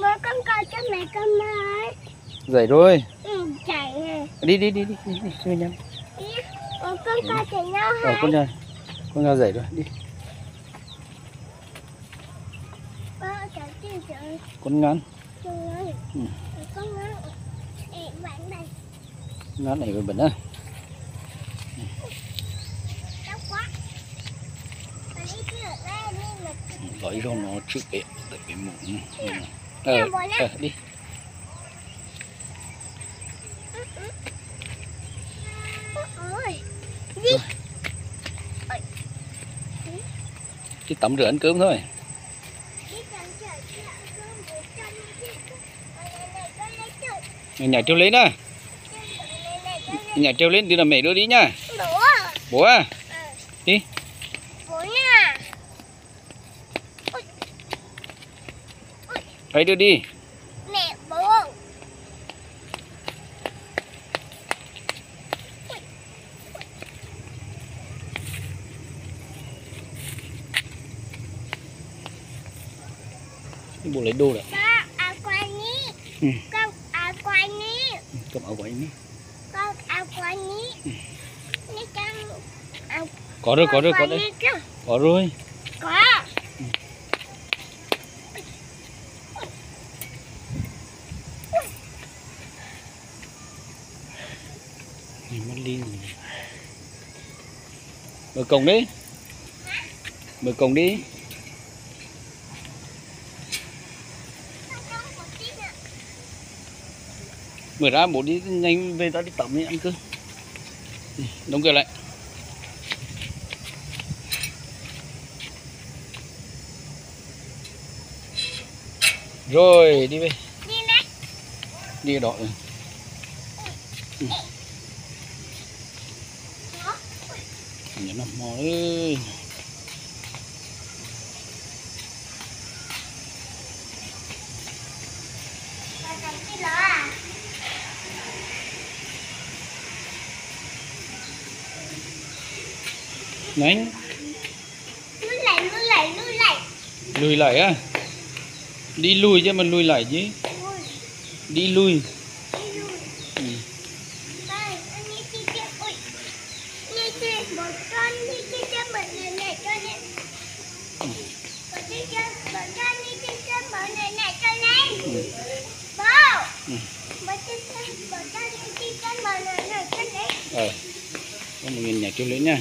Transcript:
Ua koj nkaus cov me koj mas. Zaim dua. Zaim. Di di di di di, koj nyob. Ua koj nkaus cov nyob hais. Koj nyob, koj nyob zaim dua di. Koj nyob. Koj nyob. Nyob nej na. Los ib zaug no tswm pem, pem mus. Li. Chỉ tắm rửa ăn cơm thôi. Nhảy, nhảy trèo lên á. Nhảy trèo lên, đi là mẹ đưa đi nha. Bố à? Đi. Ấy, đưa đi. Bộ lấy đồ đấy. Con áo quần đi. Ừ. Con áo quần đi. Con áo quần đi. Con áo quần đi. Đi con áo Có rồi, có rồi, có quần đây. Đi con. Có rồi. Có. Này, mất ly rồi. Mở cổng đi. Mở cổng đi. Mở ra, bố đi nhanh về, tao đi tắm đi ăn cơm. Đóng cửa lại. Rồi, đi về. Đi về. Đi ở đó. Ừ. Ừ. Nhớ nằm mò đấy. Neng. Lui lais, lui lais, lui lais. Lui lais á? Đi lui chứ mà lui lais chứ. Đi lui. Đi lui. Ừ. Ba, anh đi kia, ui. Đi kia, bố con đi kia, cho mẹ nè, nè, cho nè. Bố đi kia, bố con đi kia, cho mẹ nè, nè, cho nè. Ừ. Bố. Ừ. Bố đi kia, bố con đi kia, cho mẹ nè, nè, cho nè. Ờ. Có một nghìn nhảy trèo lên nha.